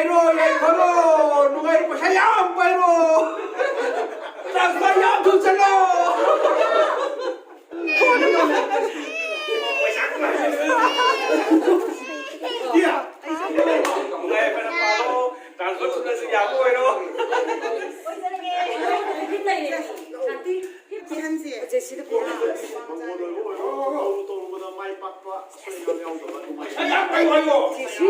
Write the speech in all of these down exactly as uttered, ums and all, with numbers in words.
ꯌꯥꯏꯐꯔꯣ, ꯌꯥꯏꯐꯔꯣ, ꯅꯨꯡꯉꯥꯏꯔꯣ, ꯄꯩꯁꯥ ꯌꯥꯝ ꯄꯥꯏꯔꯣ, transfer ꯌꯥꯝ ꯊꯨꯅ ꯆꯠꯂꯣ꯫ ꯄꯩꯁꯥ ꯅꯨꯡꯉꯥꯏ꯫ ꯅꯨꯡꯉꯥꯏ ꯐꯅ ꯄꯥꯜꯂꯣ, transfer ꯊꯨꯅꯁꯨ ꯌꯥꯕ ꯑꯣꯏꯔꯣ꯫ ꯀꯤꯍꯟꯁꯦ꯫ ꯍꯧꯖꯤꯛ ꯁꯤꯗ ꯀꯣꯟꯅ꯫ ꯇꯧꯔꯨ ꯇꯧꯔꯨꯕꯗ ꯃꯥꯏ ꯄꯥꯛꯄ꯫ ꯌꯥꯝ ꯐꯩ ꯍꯥꯏꯌꯣ꯫ ꯖꯦꯁꯨ꯫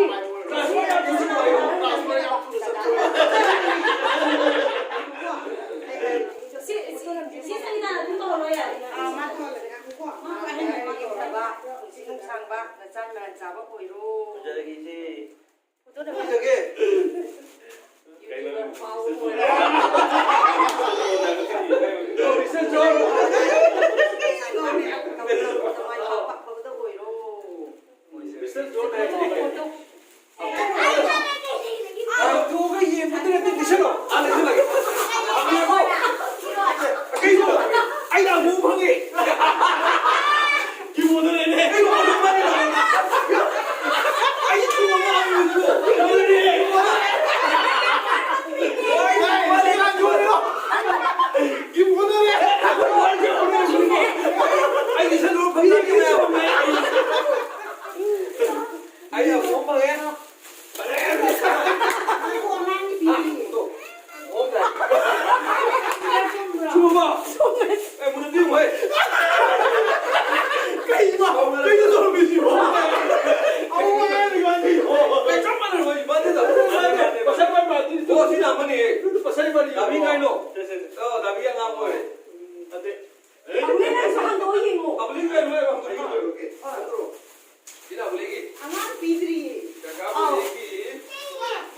ꯁꯤ, ꯁꯤ, ꯁꯤ ꯁꯪꯒꯤꯇꯥꯅ ꯑꯗꯨꯝ ꯇꯧꯍꯜꯂꯣ ꯌꯥꯔꯦ꯫ ꯑꯥ, ꯃꯥ ꯇꯧꯍꯜꯂꯒꯦ, ꯉꯥꯏꯈꯣꯀꯣ꯫ ꯃꯥ ꯑꯍꯟ ꯑꯃ ꯌꯦꯡꯅꯕ, ꯄꯨꯟꯁꯤ ꯅꯨꯡꯁꯥꯡꯕ, ꯅꯆꯥ ꯅꯔꯥ ꯆꯥꯕ ꯑꯣꯏꯔꯣ꯫ ꯐꯖꯔꯒꯦ ꯏꯆꯦ꯫ ꯐꯖꯒꯦ꯫ Mister John. ꯃꯤꯁꯇꯔ ꯖꯣꯟ ꯍꯥꯏꯕꯅꯤ꯫ ꯂꯥꯎꯊꯣꯛꯑꯒ ꯌꯦꯡꯕꯗꯨ ꯅꯠꯇꯦ, ꯂꯤꯁꯜꯂꯣ꯫ ꯑꯥ, ꯂꯤꯁꯜꯂꯒꯦ꯫ ꯍꯪꯉꯦꯀꯣ꯫ ꯀꯩꯅꯣ? ꯑꯩꯅ ꯑꯃꯨꯛ ꯐꯪꯉꯦ꯫ ꯀꯤꯃꯣꯟꯗꯨꯅꯦꯅꯦ꯫ ꯑꯩ ꯀꯤꯃꯣꯟꯗ ꯍꯪꯉꯤꯕꯗꯨ꯫ ꯀꯤꯃꯣꯟꯗꯨꯅꯦ꯫ ꯀꯤꯃꯣꯟꯗꯨꯅꯦ꯫ ꯑꯩ ꯂꯤꯁꯜꯂꯨ ꯐꯪꯉꯦ꯫ ꯑꯩ ꯑꯃꯨꯛ ꯐꯪꯉꯦ꯫ ꯆꯨꯝꯃꯕꯣ? ꯑꯦ, ꯃꯨꯟꯅꯗꯤ ꯌꯦꯡꯉꯨꯍꯦ꯫ ꯀꯩꯅꯣ? ꯀꯩꯅꯣ ꯇꯧꯔꯝꯃꯤꯁꯤꯕꯣ? ꯑꯃꯨꯛ ꯃꯌꯥꯏꯗ ꯏꯕꯥꯅꯤ꯫ ꯑꯦ, ꯆꯞ ꯃꯥꯟꯅꯔꯕꯣ? ꯏꯕꯥꯅꯤꯗ꯫ ꯃꯁꯛ ꯃꯥꯟ ꯃꯥꯟꯅꯗꯣꯏꯅꯤ꯫ ꯑꯣ, ꯁꯤꯅ ꯑꯃꯅꯤ꯫ ꯃꯁꯛ ꯏꯕꯥꯅꯤ꯫ ꯗꯥꯕꯤ ꯀꯥꯏꯅꯣ? ꯑꯣ, ꯗꯥꯕꯤ ꯑꯉꯥꯡ ꯑꯣꯏꯔꯦ꯫ ꯅꯠꯇꯦ꯫ ꯑꯃꯨꯛ ꯅꯪꯁꯨ ꯍꯟꯗꯣꯛꯑ ꯌꯦꯡꯉꯣ꯫ ꯑꯕꯨꯂꯤꯡ ꯀꯥꯏꯅꯣ ꯍꯥꯏꯕ ꯍꯪꯗꯣꯛꯑ ꯌꯦꯡꯉꯣ꯫ ꯅꯠꯇ꯭ꯔꯣ? ꯁꯤꯅ ꯑꯕꯨꯂꯤꯡꯒꯤ꯫ ꯑꯉꯥꯡ ꯄꯤꯗ꯭ꯔꯤꯌꯦ꯫ ꯀꯀꯥ ꯑꯕꯨꯂꯤꯡꯒꯤ꯫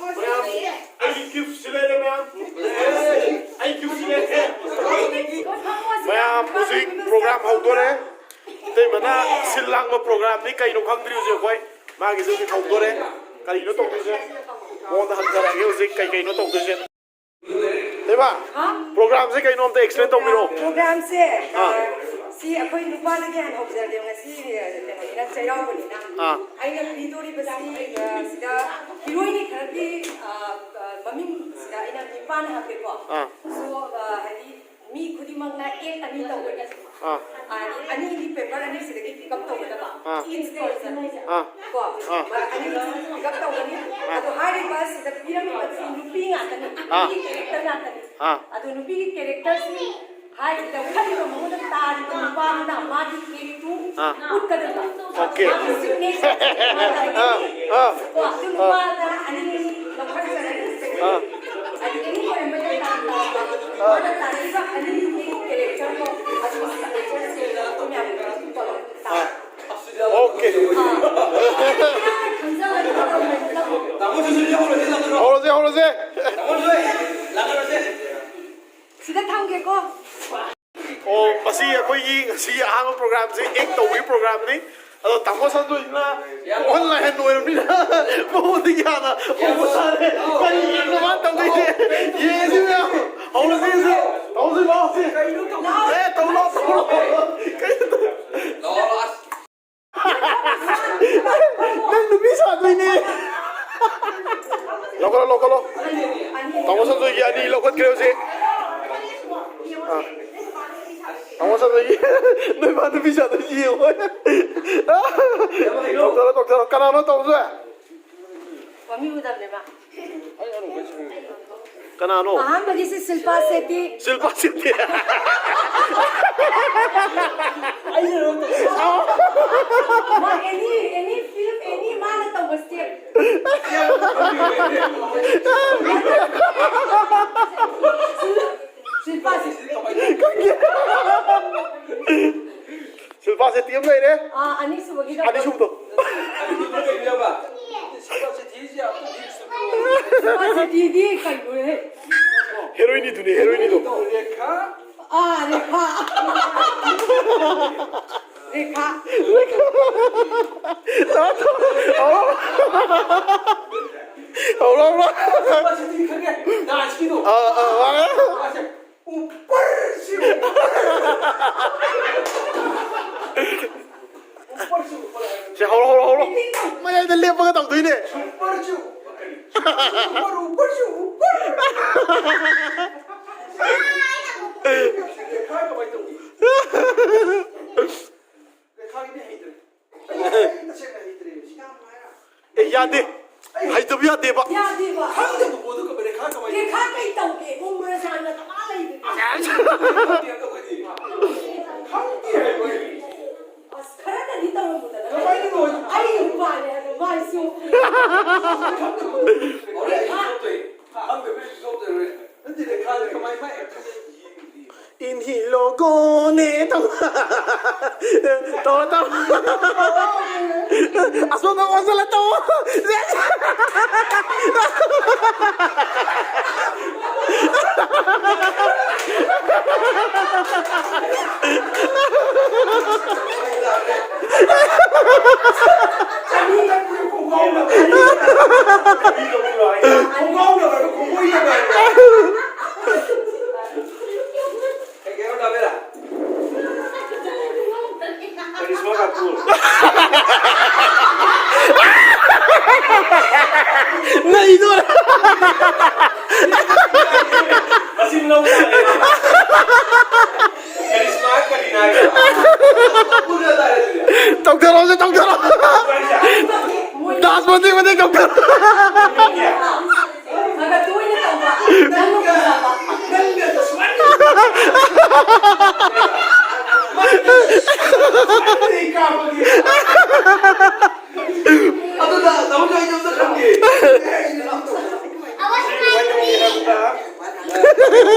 ꯑꯣ, ꯁꯤ ꯃꯌꯥꯝ, ꯂꯩꯌꯦ꯫ ꯑꯩꯒꯤ gift ꯁꯤ ꯂꯩꯔꯦ, ꯃꯌꯥꯝ꯫ ꯑꯩ gift ꯁꯤ ꯂꯩꯔꯦ꯫ ꯃꯌꯥꯝ ꯍꯧꯖꯤꯛ program ꯍꯧꯗꯣꯔꯦ꯫ ꯏꯇꯩꯃꯅ ꯁꯤꯜ ꯂꯥꯡꯕ program ꯅꯤ, ꯀꯩꯅꯣ ꯈꯪꯗ꯭ꯔꯤ ꯍꯧꯖꯤꯛ ꯑꯩꯈꯣꯏ꯫ ꯃꯥꯒꯤꯁꯨ ꯍꯧꯖꯤꯛ ꯍꯧꯗꯣꯔꯦ꯫ ꯀꯔꯤꯅꯣ ꯇꯧꯗꯣꯏꯁꯦ? ꯃꯉꯣꯟꯗ ꯍꯪꯖꯔꯛꯑꯒꯦ ꯍꯧꯖꯤꯛ ꯀꯩ ꯀꯩꯅꯣ ꯇꯧꯗꯣꯏꯁꯦ꯫ ꯏꯃꯥ, ꯍꯥ? Programꯁꯦ ꯀꯩꯅꯣ ꯑꯝꯇ explain ꯇꯧꯕꯤꯔꯛꯑꯣ꯫ Programꯁꯦ, ꯑꯥ꯫ ꯁꯤ ꯑꯩꯈꯣꯏ ꯅꯨꯄꯥꯗꯒꯤ ꯍꯥꯟꯅ ꯍꯧꯖꯔꯒꯦ꯫ ꯉꯁꯤ ꯀꯩꯅꯣꯅꯤꯅ, ꯆꯩꯔꯥꯎꯕꯅꯤꯅ꯫ ꯑꯥ꯫ ꯑꯩꯅ ꯄꯤꯗꯣꯔꯤꯕꯁꯤ, ꯑ, ꯁꯤꯗ ꯍꯤꯔꯣꯏꯅꯤ ꯈꯔꯒꯤ, ꯑ, ꯑ, ꯃꯃꯤꯡꯁꯤꯗ ꯑꯩꯅ ꯅꯤꯄꯥꯟ ꯍꯥꯞꯀꯦꯀꯣ꯫ ꯑꯥ꯫ So, ꯑ, ꯍꯥꯏꯗꯤ, ꯃꯤ ꯈꯨꯗꯤꯡꯃꯛꯅ act ꯑꯅꯤ ꯇꯧꯒꯅꯤ꯫ ꯑꯥ꯫ ꯑꯅꯤ, ꯑꯅꯤ, ꯑꯅꯤ paper ꯑꯅꯤꯁꯤꯗꯒꯤ pick up ꯇꯧꯒꯗꯕ꯫ ꯑꯥ꯫ Each person꯫ ꯑꯥ꯫ ꯀꯣ? ꯑꯥ꯫ ꯑꯅꯤ pick up ꯇꯧꯒꯅꯤ꯫ ꯑꯥ꯫ ꯑꯗꯣ ꯍꯥꯏꯔꯤꯕ ꯁꯤꯗ ꯄꯤꯔꯝꯃꯤꯕꯁꯤ ꯅꯨꯄꯤ ꯉꯥꯛꯇꯅꯤ꯫ ꯑꯥ꯫ ꯅꯨꯄꯤꯒꯤ character ꯉꯥꯛꯇꯅꯤ꯫ ꯑꯥ꯫ ꯑꯗꯣ ꯅꯨꯄꯤꯒꯤ characterꯁꯤ ꯍꯥꯏꯔꯤꯕ ꯂꯧꯈꯠꯂꯤꯕ ꯃꯉꯣꯟꯗ ꯇꯥꯔꯤꯕ ꯅꯨꯄꯥꯗꯨꯅ ꯃꯥꯒꯤ act ꯇꯨ ꯑꯥ꯫ ꯎꯠꯀꯗꯕ꯫ Okay꯫ ꯃꯥꯒꯤ signature ꯑꯥ, ꯑꯥ꯫ ꯀꯣ? ꯑꯗꯨ ꯑꯥ꯫ ꯅꯨꯄꯥꯗ ꯑꯅꯤ ꯑꯅꯤ ꯂꯧꯈꯠꯆꯔꯅꯤ꯫ ꯑꯥ꯫ ꯑꯗꯒꯤ ꯑꯅꯤ ꯑꯣꯏꯔꯝꯕ ꯌꯥꯏ꯫ ꯑꯥ꯫ ꯃꯥꯅ ꯇꯥꯔꯛꯏꯕ ꯑꯅꯤꯗꯨꯒꯤ characterꯗꯣ ꯑꯗꯨꯒꯤ signature ꯃꯌꯥꯝꯗꯣ ꯑꯗꯨꯝ ꯇꯧꯔꯒ ꯑꯥ꯫ Okay꯫ ꯍꯧꯔꯁꯦ, ꯍꯧꯔꯁꯦ꯫ ꯁꯤꯗ ꯊꯝꯒꯦꯀꯣ꯫ ꯑꯣ, ꯃꯁꯤ ꯑꯩꯈꯣꯏꯒꯤ ꯉꯁꯤꯒꯤ ꯑꯍꯥꯟꯕ programꯁꯦ act ꯇꯧꯕꯒꯤ programꯅꯤ꯫ ꯑꯗꯣ ꯇꯥꯃꯣ ꯁꯟꯗꯣꯏꯁꯤꯅ online ꯑꯣꯏꯔꯕꯅꯤꯅ ꯃꯉꯣꯟꯗꯒꯤ ꯍꯥꯟꯅ ꯍꯧꯕ ꯇꯥꯔꯦ꯫ ꯀꯔꯤ actꯅꯣ ꯃꯥꯅ ꯇꯧꯗꯣꯏꯁꯦ? ꯌꯦꯡꯉꯁꯤ ꯃꯌꯥꯝ꯫ ꯍꯧꯔꯁꯤ, ꯍꯧꯔꯁꯤ꯫ ꯇꯧꯁꯤ, ꯂꯥꯎꯁꯤ꯫ ꯑꯦ, ꯇꯧ ꯂꯥꯎ, ꯇꯧ ꯂꯥꯎ꯫ ꯀꯩꯅꯣ ꯇꯧ-, ꯅꯪ ꯅꯨꯄꯤ ꯁꯥꯗꯣꯏꯅꯦ꯫ ꯂꯧꯈꯠꯂꯣ, ꯂꯧꯈꯠꯂꯣ꯫ ꯇꯥꯃꯣ ꯁꯟꯖꯣꯏꯒꯤ ꯑꯅꯤ ꯂꯧꯈꯠꯈ꯭ꯔꯦ ꯍꯧꯖꯤꯛ꯫ ꯑꯥ꯫ ꯇꯥꯃꯣ ꯁꯟꯖꯣꯏꯒꯤ ꯅꯣꯏ ꯃꯥ ꯅꯨꯄꯤ ꯁꯥꯗꯣꯏꯁꯤ ꯌꯦꯡꯉꯣ꯫ ꯇꯧꯊꯔꯣ, ꯇꯧꯊꯔꯣ꯫ ꯀꯅꯥꯅꯣ ꯇꯧꯗꯣꯏ? ꯃꯃꯤꯡ ꯎꯗꯕꯅꯦ ꯃꯥ꯫ ꯀꯅꯥꯅꯣ? ꯑꯍꯥꯟꯕꯒꯤꯁꯤ ꯁꯤꯜꯄꯥ ꯁꯦꯇꯤ꯫ ꯁꯤꯜꯄꯥ ꯁꯦꯇꯤ꯫ ꯃꯥ any, any film, any ꯃꯥꯅ ꯇꯧꯕ step꯫ ꯁꯤꯜꯄꯥ ꯁꯦꯇꯤ꯫ ꯈꯪꯗꯦ꯫ ꯁꯤꯜꯄꯥ ꯁꯦꯇꯤ ꯑꯃ ꯂꯩꯔꯦ꯫ ꯑꯥ, ꯑꯅꯤꯁꯨꯕꯒꯤꯗꯣ꯫ ꯑꯅꯤꯁꯨꯕꯗꯣ꯫ ꯁꯤꯜꯄꯥ ꯁꯦꯇꯤꯗꯤ ꯀꯩꯅꯣꯍꯦ? ꯍꯦꯔꯣꯏꯅꯤꯗꯨꯅꯦ, ꯍꯦꯔꯣꯏꯅꯤꯗꯣ꯫ ꯑꯥ, ꯔꯦꯈꯥ꯫ ꯔꯦꯈꯥ꯫ ꯍꯧꯔꯣ, ꯍꯧꯔꯣ꯫ ꯃꯁꯤꯗꯤ ꯈꯪꯉꯦ꯫ ꯗꯥꯟꯁꯀꯤꯗꯣ꯫ ꯑꯥ, ꯑꯥ, ꯑꯥ꯫ ꯃꯥꯁꯦ ꯎꯄꯔꯁꯤ ꯎꯄꯔ꯫ ꯎꯄꯔꯁꯤ ꯎꯄꯔ ꯍꯥꯏꯕ꯫ ꯁꯦ, ꯍꯧꯔꯣ, ꯍꯧꯔꯣ, ꯍꯧꯔꯣ꯫ ꯃꯌꯥꯏꯗ ꯂꯦꯞꯄꯒ ꯇꯧꯗꯣꯏꯅꯦ꯫ ꯎꯄꯔꯁꯤ ꯎꯄꯔ꯫ ꯎꯄꯔ, ꯎꯄꯔꯁꯤ ꯎꯄꯔ꯫ ꯔꯦꯈꯥ ꯀꯃꯥꯏꯅ ꯇꯧꯅꯤ? ꯔꯦꯈꯥꯒꯤꯗꯤ ꯍꯩꯇ꯭ꯔꯦ꯫ ꯑꯦ, ꯌꯥꯗꯦ꯫ ꯍꯩꯇꯕ ꯌꯥꯗꯦꯕ꯫ ꯌꯥꯗꯦꯕ꯫ ꯈꯪꯗꯕ ꯄꯣꯠꯇꯨ ꯀꯃꯥꯏꯅ ꯔꯦꯈꯥ ꯀꯃꯥꯏꯅ ꯔꯦꯈꯥ ꯀꯩ ꯇꯧꯒꯦ? ꯎꯃꯔ ꯖꯥꯟꯅ ꯀꯃꯥꯏꯅ ꯂꯩꯕꯅꯣ? ꯈꯪꯗꯦ ꯑꯩꯈꯣꯏꯗꯤ꯫ ꯈꯪꯗꯦ ꯍꯥꯏꯕ ꯑꯩ꯫ ꯑꯁ, ꯈꯔꯇꯗꯤ ꯇꯧꯔꯝꯃꯨꯗꯅ꯫ ꯀꯃꯥꯏꯅꯅꯣ? ꯑꯩ ꯅꯨꯄꯥꯅꯦ ꯍꯥꯏꯕ ꯃꯥꯏ ꯆꯣꯞꯄꯤ꯫ ꯈꯪꯗꯕ ꯄꯣꯠꯇꯨ ꯔꯦꯈꯥ ꯈꯪꯗꯕ ꯄꯣꯠꯇꯨ ꯅꯠꯇꯦ, ꯔꯦꯈꯥ ꯀꯃꯥꯏ ꯃꯥꯏ ꯑꯦꯛꯇꯤꯡ ꯏꯟꯍꯤ ꯂꯣꯒꯣꯅꯦ ꯇꯧ꯫ ꯇꯧ, ꯇꯧ꯫ ꯑꯁꯣꯝꯗ ꯑꯣꯟꯁꯤꯜꯂ ꯇꯧ꯫ ꯀꯔꯤꯁꯃꯥ ꯀꯥꯄꯨꯔ꯫ ꯅꯩꯗꯣꯔꯦ꯫ ꯃꯁꯤ ꯂꯧ ꯇꯥꯔꯦ꯫ ꯀꯔꯤꯁꯃꯥ ꯀꯔꯤꯅꯥꯒ ꯀꯥꯄꯨꯔꯒ ꯇꯥꯔꯦ ꯑꯗꯨꯗꯤ꯫ ꯇꯧꯊꯔꯣꯁꯦ, ꯇꯧꯊꯔꯣ꯫ ꯗꯥꯟꯁ ꯃꯇꯦꯛ ꯃꯇꯦꯛ ꯇꯧꯊꯔꯣ꯫ ꯈꯔ ꯈꯔ ꯇꯣꯏꯅ ꯇꯧꯕ꯫ ꯅꯪꯅ ꯐꯖꯕ꯫ ꯑꯗꯨꯗ ꯅꯉꯣꯟꯗ ꯑꯩ ꯑꯝꯇ ꯈꯪꯒꯦ꯫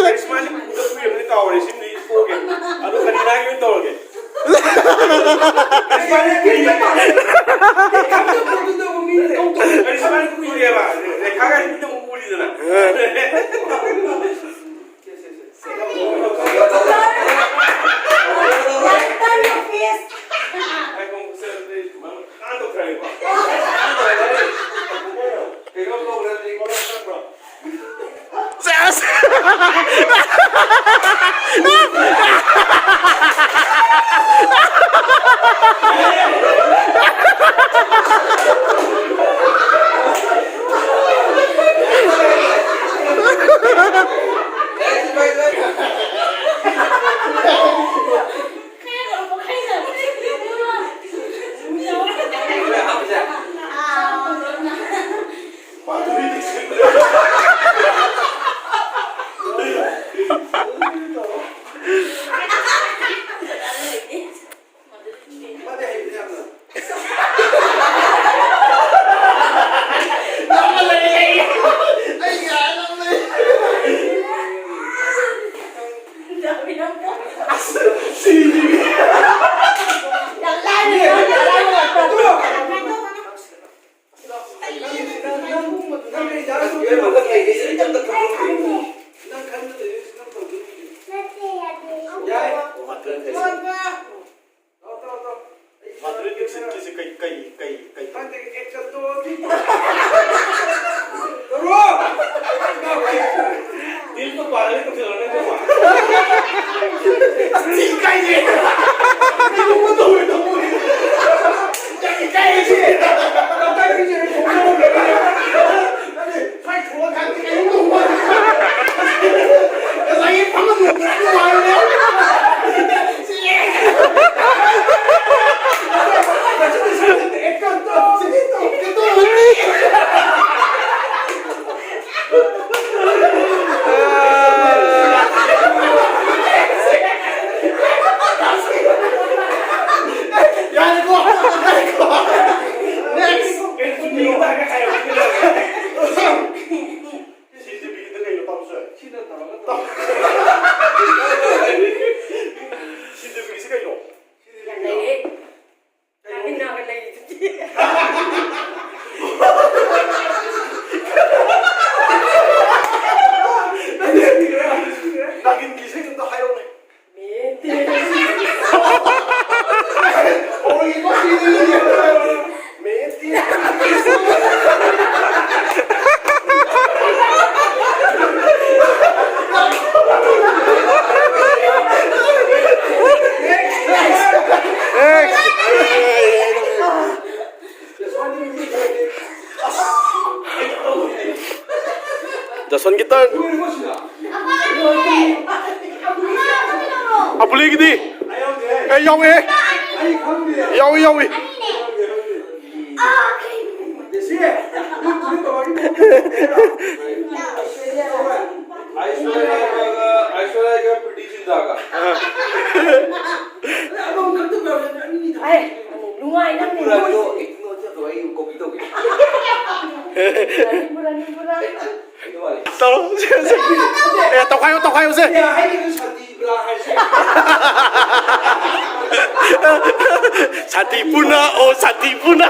ꯀꯔꯤꯁꯃꯥꯁꯤ ꯎꯗ ꯀꯨꯏꯔꯕꯅꯤ, ꯀꯥꯎꯔꯦ꯫ ꯁꯤꯃꯗꯤ ꯇꯣꯛꯑꯒꯦ꯫ ꯑꯗꯣ ꯀꯔꯤꯅꯥꯒꯤ ꯑꯣꯏꯅ ꯇꯧꯔꯒꯦ꯫ ꯀꯔꯤꯁꯃꯥꯅ ꯀꯨꯏꯔꯦꯕ꯫ ꯔꯦꯈꯥꯒ ꯃꯤꯠꯇ ꯑꯃꯨꯛ ꯎꯔꯤꯗꯅ꯫ ꯀꯩꯅꯣ ꯀꯩꯅꯣ ꯂꯩꯔꯤꯁꯦ ꯑꯩ ꯑꯝꯇ ꯈꯪꯍꯧꯗ꯭ꯔꯦ꯫ ꯅꯪ ꯈꯟꯕ ꯂꯩꯔꯤꯁꯦ ꯅꯪ ꯇꯧꯗꯣꯏꯅꯤ꯫ ꯌꯥꯏ꯫ ꯃꯥꯗꯨꯔꯤ ꯗꯤꯛꯁꯤꯠꯀꯤꯁꯦ ꯀꯩ, ꯀꯩ, ꯀꯩ, ꯀꯩ? ꯈꯪꯗꯦ, ꯑꯦꯛꯁꯟꯗꯣ ꯑꯗꯨꯝ ꯇꯧꯔꯣ꯫ ꯗꯤꯜꯗꯣ ꯄꯥꯔꯒ ꯇꯧꯁꯤꯜꯂꯣ ꯅꯪ ꯇꯧꯕ꯫ ꯏꯀꯥꯏꯌꯦ꯫ ꯀꯩꯅꯣꯝꯃ ꯇꯧꯔꯦ ꯇꯧꯕ꯫ ꯏꯀꯥꯏꯌꯦ ꯁꯤ꯫ ꯏꯀꯥꯏꯕꯤꯁꯦ꯫ ꯌꯥꯔꯦꯀꯣ? ꯌꯥꯔꯦꯀꯣ? Next! ꯁꯤ ꯗꯦꯕꯤꯒꯤꯗ ꯀꯩꯅꯣ ꯇꯧꯁꯦ? ꯁꯤꯅ ꯇꯧꯔꯒ ꯇꯧ-, ꯁꯤ ꯗꯦꯕꯤꯒꯤꯁꯤ ꯀꯩꯅꯣ? ꯁꯤ ꯗꯦꯕꯤꯒꯤꯁꯤ ꯀꯩꯅꯣ? ꯌꯥꯝ ꯂꯩꯌꯦ꯫ ꯀꯩꯅꯣ? ꯅꯥꯒꯤꯟꯅꯥꯒ ꯂꯩꯔꯤꯗꯨꯗꯤ꯫ ꯅꯥꯒꯤꯟꯒꯤ ꯏꯁꯩꯗꯣ ꯑꯝꯇ ꯍꯥꯏꯔꯛꯎꯅꯦ꯫ ꯖꯁꯟꯒꯤ turn꯫ ꯑꯄꯨꯂꯤꯒꯤꯗꯤ? ꯑꯦ, ꯌꯥꯎꯋꯦ꯫ ꯌꯥꯎꯋꯤ, ꯌꯥꯎꯋꯤ꯫ ꯑꯥꯏꯁꯣꯔꯤꯌꯥꯒ, ꯑꯥꯏꯁꯣꯔꯤꯌꯥꯒ ꯄ꯭ꯔꯤꯇꯤ ꯖꯤꯟꯇꯥꯒ꯫ ꯑꯥ꯫ ꯑꯦ, ꯅꯨꯡꯉꯥꯏ ꯅꯪ ꯄꯨꯔꯥ ꯅꯣꯏ꯫ ꯑꯩ ꯀꯣꯄꯤ ꯇꯧꯒꯦ꯫ ꯄꯨꯔꯥ, ꯄꯨꯔꯥ꯫ ꯇꯧꯔꯣ꯫ ꯑꯦ, ꯇꯧꯈꯥꯏꯌꯣ, ꯇꯧꯈꯥꯏꯌꯣꯁꯦ꯫ ꯑꯦ, ꯍꯥꯏꯒꯅꯨ, ꯁꯥꯟꯇꯤ ꯄꯨꯔꯥ ꯍꯥꯏꯁꯦ꯫ ꯁꯥꯟꯇꯤ ꯄꯨꯔꯥ, ꯑꯣ, ꯁꯥꯟꯇꯤ ꯄꯨꯔꯥ꯫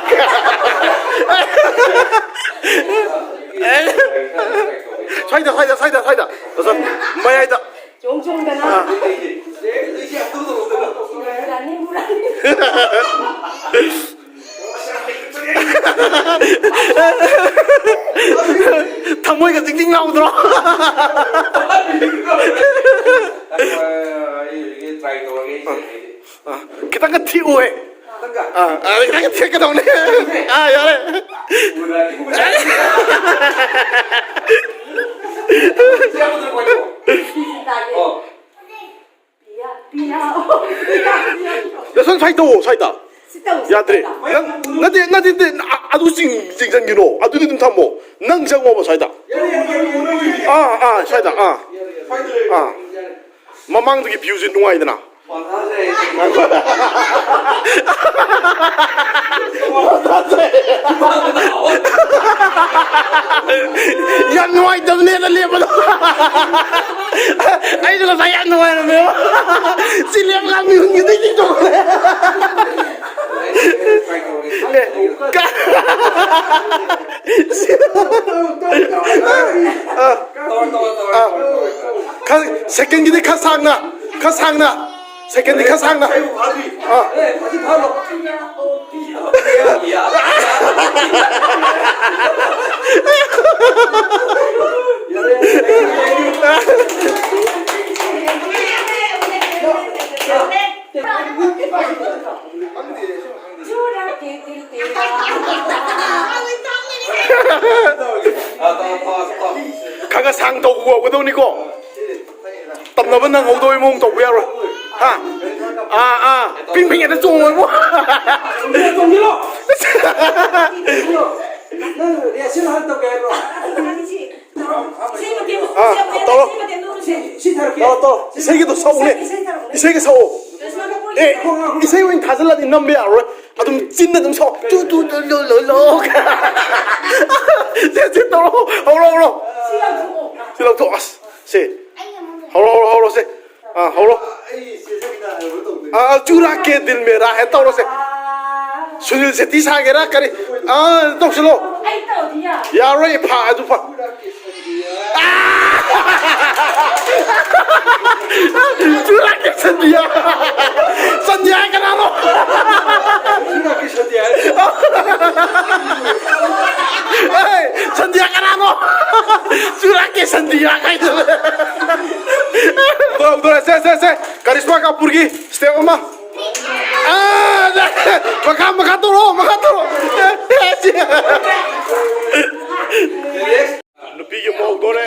ꯑꯦ꯫ ꯁ꯭ꯋꯥꯏꯗ, ꯁ꯭ꯋꯥꯏꯗ, ꯁ꯭ꯋꯥꯏꯗ, ꯁ꯭ꯋꯥꯏꯗ꯫ ꯃꯌꯥꯏꯗ꯫ ꯆꯣꯡ ꯆꯣꯡꯗꯅ꯫ ꯑꯥ꯫ ꯃꯨꯔꯥꯅꯤ, ꯃꯨꯔꯥꯅꯤ꯫ ꯊꯃꯣꯏꯒ ꯆꯤꯡ ꯆꯤꯡ ꯂꯥꯎꯗ꯭ꯔꯣ? ꯑꯥ, ꯈꯤꯇꯪꯒ ꯊꯤꯛꯎꯍꯦ꯫ ꯑꯥ, ꯑꯥ, ꯈꯤꯇꯪꯒ ꯊꯤꯛꯀꯗꯧꯅꯦ꯫ ꯑꯥ, ꯌꯥꯔꯦ꯫ ꯁꯤ ꯇꯥꯒꯦ꯫ ꯄꯤꯌꯥ, ꯄꯤꯌꯥ꯫ ꯗꯁꯟ ꯁ꯭ꯋꯥꯏ ꯇꯧꯑꯣ, ꯁ꯭ꯋꯥꯏꯗ꯫ ꯁꯤ ꯇꯧ, ꯁꯤ ꯌꯥꯗ꯭ꯔꯦ꯫ ꯇꯧ꯫ ꯅꯪ, ꯅꯠꯇꯦ, ꯅꯠꯇꯦ, ꯅꯠꯇꯦ, ꯑ-, ꯑꯗꯨ ꯆꯤꯡ-, ꯆꯤꯡꯁꯤꯟꯒꯤꯅꯣ꯫ ꯑꯗꯨꯗꯤ ꯑꯗꯨꯝ ꯊꯝꯃꯣ꯫ ꯅꯪ ꯆꯪꯉꯣꯕ ꯁ꯭ꯋꯥꯏꯗ꯫ ꯑꯥ, ꯑꯥ, ꯁ꯭ꯋꯥꯏꯗ, ꯑꯥ꯫ ꯑꯥ꯫ ꯃꯃꯥꯡꯗꯒꯤ ꯚ꯭ꯌꯨꯁꯦ ꯅꯨꯡꯉꯥꯏꯗꯅ꯫ ꯌꯥꯝ ꯅꯨꯡꯉꯥꯏꯇꯕꯅꯦꯅ ꯂꯦꯞꯄꯗꯣ꯫ ꯑꯩꯁꯨ ꯉꯁꯥꯏ ꯌꯥꯝ ꯅꯨꯡꯉꯥꯏꯔꯝꯃꯦꯕ꯫ ꯁꯤ ꯂꯦꯞꯄꯀꯥꯟ ꯃꯤꯍꯨꯟꯒꯤꯗꯤ ꯇꯧꯈ꯭ꯔꯦ꯫ ꯑꯦ, ꯀ-, ꯑꯥ, ꯑꯥ, ꯈ-, ꯁꯦꯀꯦꯟꯒꯤꯗꯤ ꯈꯔ ꯁꯥꯡꯅ, ꯈꯔ ꯁꯥꯡꯅ꯫ ꯁꯦꯀꯦꯟꯗꯤ ꯈꯔ ꯁꯥꯡꯅ꯫ ꯑꯥ꯫ ꯈꯔ ꯈꯔ ꯁꯥꯡ ꯇꯧꯒꯗꯧꯅꯤꯀꯣ꯫ ꯇꯝꯅꯕ ꯅꯪꯍꯧꯗꯕꯩ ꯃꯑꯣꯡ ꯇꯧꯕ ꯌꯥꯔꯣꯏ꯫ ꯍꯥ? ꯑꯥ, ꯑꯥ꯫ ꯄꯤꯡ ꯄꯤꯡ ꯍꯦꯛꯇ ꯆꯣꯡꯉꯣ ꯏꯕꯨꯡꯉꯣ꯫ ꯅꯪ ꯔꯦꯁꯤꯡ ꯍꯥꯟꯅ ꯇꯧꯒꯦ ꯍꯥꯏꯕ꯭ꯔꯣ? ꯑꯥ, ꯇꯧꯔꯣ꯫ ꯁꯤ, ꯁꯤ ꯊꯥꯔꯛꯀꯦ꯫ ꯇꯧꯔꯣ, ꯇꯧꯔꯣ꯫ ꯏꯁꯩꯒꯤꯗꯣ ꯁꯛꯎꯅꯦ꯫ ꯏꯁꯩꯒꯤ ꯊꯥꯔꯛꯑꯣꯅꯦ꯫ ꯏꯁꯩꯒꯤ ꯁꯛꯑꯣ꯫ ꯀ꯭ꯔꯤꯁꯅ ꯀꯄꯨꯔꯒꯤ ꯑꯦ, ꯁꯛꯑꯣ꯫ ꯏꯁꯩ ꯑꯣꯏꯅ ꯊꯥꯖꯤꯜꯂꯗꯤ ꯅꯝꯕ ꯌꯥꯔꯔꯣꯏ꯫ ꯑꯗꯨꯝ ꯆꯤꯟꯅ ꯑꯗꯨꯝ ꯁꯛꯑꯣ꯫ ꯇꯨ, ꯇꯨ, ꯇꯨ, ꯂꯨ, ꯂꯨ, ꯂꯨ꯫ ꯁꯦ, ꯁꯦ, ꯇꯧꯔꯣ꯫ ꯍꯧꯔꯣ, ꯍꯧꯔꯣ꯫ ꯁꯤ ꯂꯧꯊꯣꯛꯑꯣ꯫ ꯁꯤ ꯂꯧꯊꯣꯛꯑꯣ꯫ ꯑꯁ, ꯁꯦ꯫ ꯍꯧꯔꯣ, ꯍꯧꯔꯣ, ꯍꯧꯔꯣ, ꯁꯦ꯫ ꯑꯥ, ꯍꯧꯔꯣ꯫ ꯑꯥ, ꯆꯨꯔꯥ ꯀꯦ ꯗꯤꯜ ꯃꯦꯔꯥ ꯍꯦ ꯇꯧꯔꯣꯁꯦ꯫ ꯁꯨꯅꯤꯜ ꯁꯦꯇꯤ ꯁꯥꯒꯦꯔꯥ ꯀꯔꯤ? ꯑꯥ, ꯇꯧꯁꯤꯜꯂꯣ꯫ ꯌꯥꯔꯣꯏ, ꯐꯥ, ꯑꯗꯨ ꯐꯥ꯫ ꯆꯨꯔꯥꯛꯀꯤ ꯁꯟꯗꯤꯌꯥ꯫ ꯁꯟꯗꯤꯌꯥ ꯀꯅꯥꯅꯣ? ꯆꯨꯔꯥꯛꯀꯤ ꯁꯟꯗꯤꯌꯥ꯫ ꯑꯦ, ꯁꯟꯗꯤꯌꯥ ꯀꯅꯥꯅꯣ? ꯆꯨꯔꯥꯛꯀꯤ ꯁꯟꯗꯤꯌꯥ ꯀꯥꯏꯗ꯫ ꯍꯧꯗꯣꯔꯦ, ꯍꯧꯗꯣꯔꯦ꯫ ꯁꯦ, ꯁꯦ, ꯁꯦ꯫ ꯀꯔꯤꯁꯃꯥ ꯀꯥꯄꯨꯔꯒꯤ step ꯑꯃ꯫ ꯑꯥ, ꯃꯈꯥ, ꯃꯈꯥ ꯇꯧꯔꯣ, ꯃꯈꯥ ꯇꯧꯔꯣ꯫ ꯅꯨꯄꯤꯒꯤ ꯑꯃꯨꯛ ꯍꯧꯗꯣꯔꯦ꯫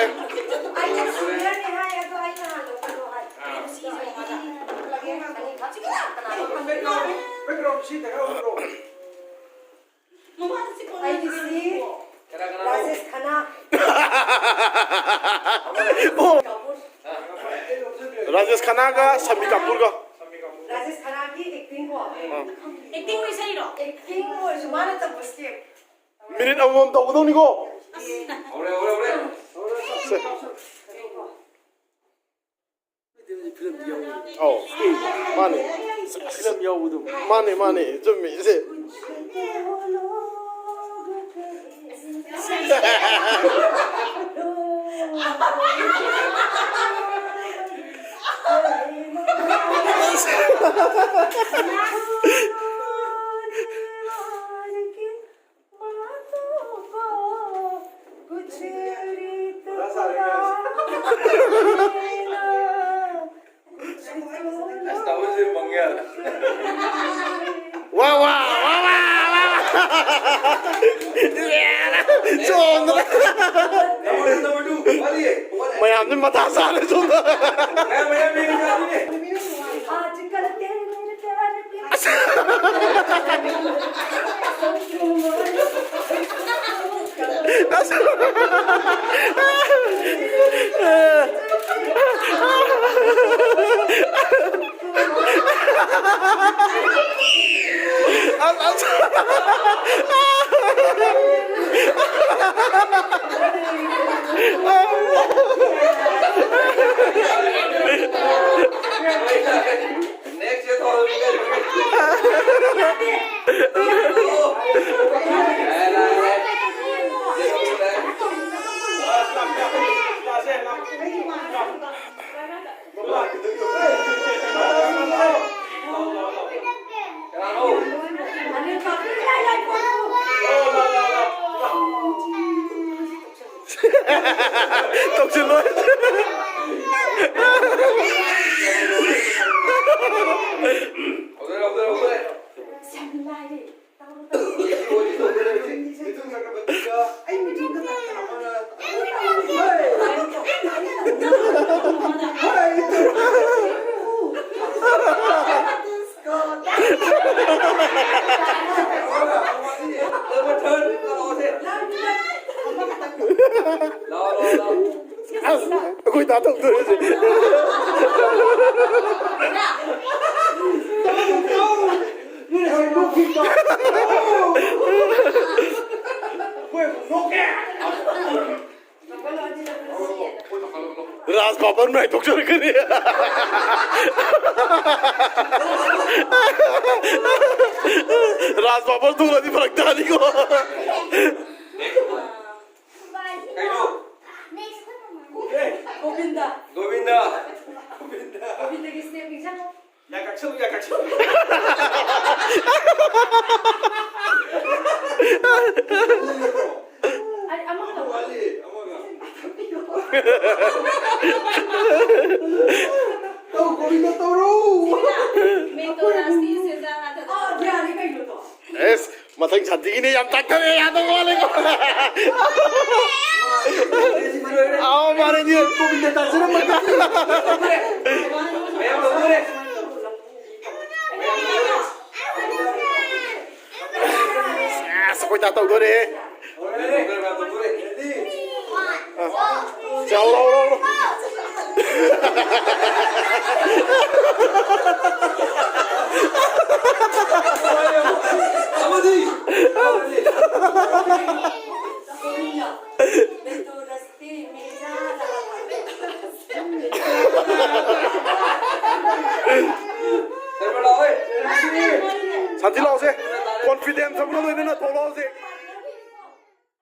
ꯑꯩꯒꯤꯁꯤ ꯔꯥꯖꯦꯁ ꯈꯅꯥ꯫ ꯑꯣ꯫ ꯔꯥꯖꯦꯁ ꯈꯅꯥꯒ ꯁꯃꯤ ꯀꯥꯄꯨꯔꯒ꯫ ꯔꯥꯖꯦꯁ ꯈꯅꯥꯒꯤ acting ꯀꯣ꯫ ꯑꯥ꯫ Acting ꯑꯣꯏ ꯏꯁꯩꯔꯣ? Acting ꯑꯣꯏꯔꯁꯨ ꯃꯥꯅ ꯇꯧꯕ step꯫ ꯃꯤꯅꯤꯠ ꯑꯃꯃꯝ ꯇꯧꯒꯗꯧꯅꯤꯀꯣ꯫ ꯁꯦ꯫ ꯑꯧ, ꯃꯥꯅꯦ꯫ ꯐꯤꯂꯝ ꯌꯥꯎꯕꯗꯣ꯫ ꯃꯥꯅꯦ, ꯃꯥꯅꯦ, ꯆꯨꯝꯃꯦ, ꯏꯆꯦ꯫ ꯋꯥ, ꯋꯥ, ꯋꯥ, ꯋꯥ, ꯋꯥ, ꯋꯥ꯫ ꯆꯣꯡꯗꯅ꯫ ꯃꯌꯥꯝꯁꯦ ꯃꯊꯥ ꯁꯥꯔꯦ ꯁꯣꯝꯗ꯫ ꯇꯧꯁꯤꯜꯂꯣꯏ꯫ ꯑꯁ, ꯑꯩꯈꯣꯏ ꯗꯥ ꯇꯧꯗꯣꯔꯤꯁꯦ꯫ ꯔꯥꯖ ꯕꯥꯕꯔ ꯅꯥꯏꯊꯣꯛꯆꯔꯛꯀꯅꯤ꯫ ꯔꯥꯖ ꯕꯥꯕꯔ ꯊꯣꯛꯂꯗꯤ ꯐꯔꯛ ꯇꯥꯅꯤꯀꯣ꯫ ꯀꯩꯅꯣ? ꯒꯣꯕꯤꯟꯗ꯫ ꯒꯣꯕꯤꯟꯗ꯫ ꯒꯣꯕꯤꯟꯗꯒꯤ ꯁ꯭ꯅꯦꯞ ꯅꯤꯡꯁꯤꯡꯉꯣ꯫ ꯌꯥ ꯀꯛꯁꯜꯂꯨ, ꯌꯥ ꯀꯛꯁꯜꯂꯨ꯫ ꯑꯩ ꯑꯃꯈꯛ ꯋꯥꯠꯂꯤ, ꯑꯃꯒ꯫ ꯇꯧ, ꯀꯣꯕꯤꯟꯗ ꯇꯧꯔꯣ꯫ ꯁꯤꯅ ꯃꯦꯛꯗꯣꯅꯥꯜꯗꯁꯀꯤ ꯁꯦꯟꯖꯥ ꯉꯥ ꯊꯥꯗꯕ꯫ ꯑꯣ, ꯌꯥꯔꯦ ꯀꯩꯅꯣ ꯇꯣ꯫ ꯑꯦꯁ, ꯃꯊꯪ ꯁꯥꯟꯇꯤꯒꯤꯅꯦ, ꯌꯥꯝ ꯇꯥꯛꯊꯔꯦ, ꯌꯥꯗꯧ ꯃꯥꯜꯂꯦꯀꯣ꯫ ꯑꯥꯎ, ꯃꯥꯅꯦ, ꯅꯦ꯫ ꯀꯣꯕꯤꯟꯗ ꯇꯥꯖꯔꯝꯃꯒ꯫ ꯑꯁ, ꯑꯩꯈꯣꯏ ꯗꯥ ꯇꯧꯗꯣꯔꯦꯍꯦ꯫ ꯑ, ꯆꯥꯎ, ꯂꯥꯎ, ꯂꯥꯎ, ꯂꯥꯎ꯫ ꯑꯃꯗꯤ꯫ ꯁꯥꯟꯇꯤ ꯂꯥꯛꯑꯣꯁꯦ꯫ Confidence ꯑꯃꯒ ꯂꯣꯏꯅꯅ ꯊꯣꯛꯂꯛꯑꯣꯁꯦ꯫